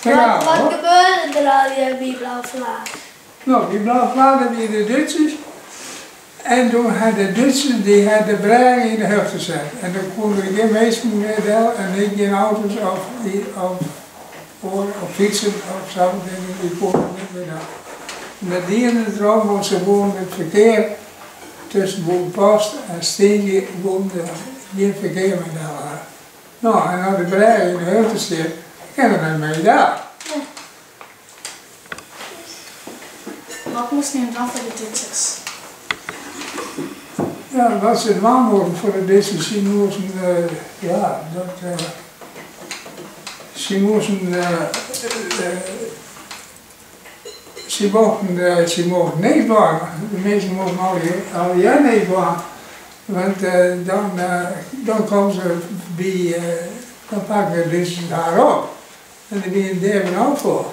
Wat, Wat wat gebeurde der allegear by Blauforlaet? No, by Blauforlaet dat wie de Dútsers. En doe ha de Dútsers dy ha de brêge yn de hichte set. En doe koene der gjin minsken mear del en ek gjin auto's of, of, of fytsen of sa, dy koene net mear del. En dat dienen se derom, want se woenen it ferkear tusken Bûtenpost en Stienwyk woenen gjin ferkear mear del ha. No, en as de brêge yn de hichte stiet, kin der net mear del. Wat moasten jim dwaan foar de Dútsers? Ja, wat se dwaan moasten foar de Dútsers, sy moasten, ja, dat, sy moasten, sy mochten, sy mochten niks dwaan. De minsken mochten allegear niks dwaan. Want dan, dan komme se by, dan pakke de Dútsers har op. En dy wienen dêr benaud foar.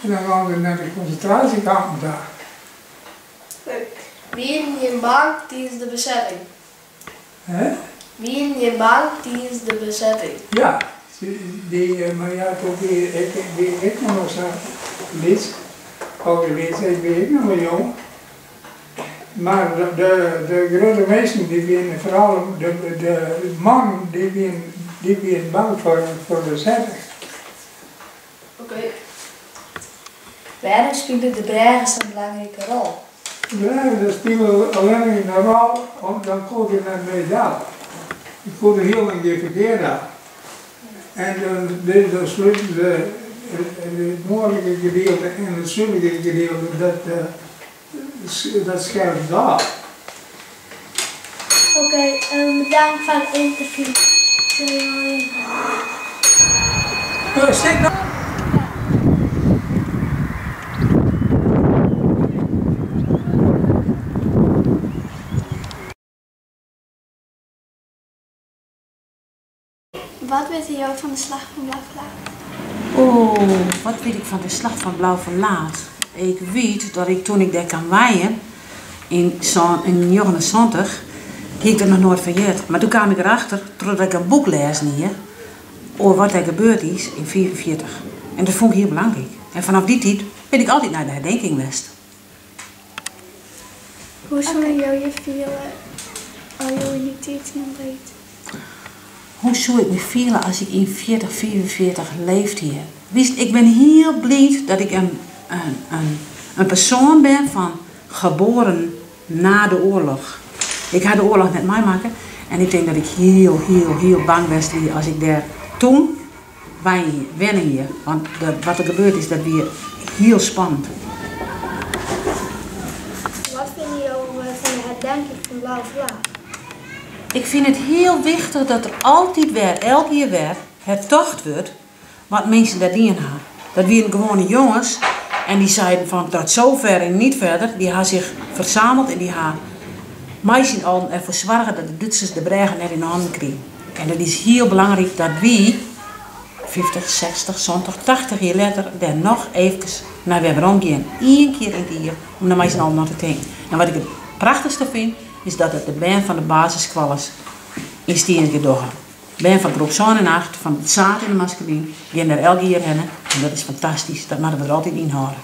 En dan gongen se nei de konsintraasjekampen ta. Wienen jim bang tidens de besetting? Hè? Wienen jim bang tidens de besetting? Ja, dy, mar ja, doe wie ik wie ek noch mar sa lyts. Of lyts, ik wie ek noch mar jong. Mar de grutte minsken, dy wienen foaral de mannen, dy wienen bang foar de besetting. Oké. Wêrom spile de brêge sa'n belangrike rol? De brêge dat spile allinnich in rol omdat dan koe der net mear del. Der koe der hielendal gjin ferkear del. En dan, dus dan sluten se it noardlike gedielte en it súdlike gedielte, dat skermt ôf. Oké, bedankt foar it ynterview. Wat witte jo fan de Slach fan Blauforlaet? O, wat wit ik fan de Slach fan Blauforlaet? Ik wit dat ik toen ik dêr kaam wenjen, yn 97, hie ik der noch noait fan heard. Mar doe kaam ik derachter trochdat ik in boek lêzen hie oer wat dêr gebeurd is yn 45. En dat fûn ik hiel belangryk. En fanôf dy tiid bin ik altyd nei de herdenking west. Hoe soene jo je fiele as jo yn dy tiid hienen leefd? Hoe soe ik my fiele as ik yn 40, 45 leefd hie? Witst, ik bin hiel bliid dat ik in, in, in persoan bin fan geboren na de oarloch. Ik ha de oarloch net meimakke en ik tink dat ik hiel, hiel, hiel bang west wie as ik dêr toen wenne hie. Want wat der gebeurd is, dat wie hiel spannend. Wat fine jo fan de herdenking fan Blauforlaet? Ik fyn it hiel wichtich dat der altyd wer, elk jier wer, hertocht wurdt wat minsken dêr dien ha. Dat wienen gewoane jonges en dy seiden fan tot zover en niet verder. Dy ha sich fersameld en dy ha mei syn allen derfoar soarge dat de Dútsers de brêge net yn hannen krigen. En dat is hiel belangryk dat wy 50, 60, 70, 80 jier letter dêr noch eefkes nei wer werom gean. Ien kear yn it jier om der mei syn allen oan te tinken. En wat ik it prachtichste fyn is dat it de bern fan de basisskoalles yn Stienwyk dogge. Bern fan groep sân en acht fan it Saad en de Maskelyn gean dêr elk jier hinne en dat is fantastysk. Dat moatte we der altyd yn hâlde.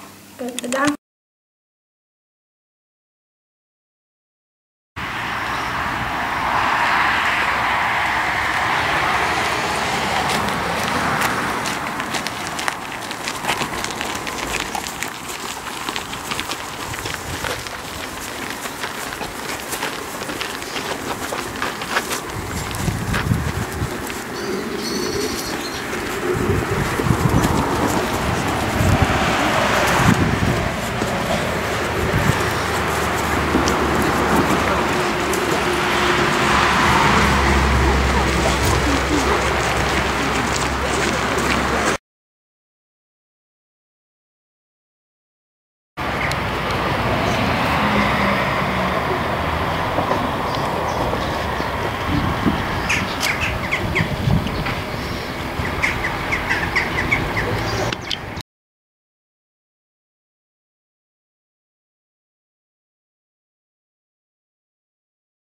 Bedankt.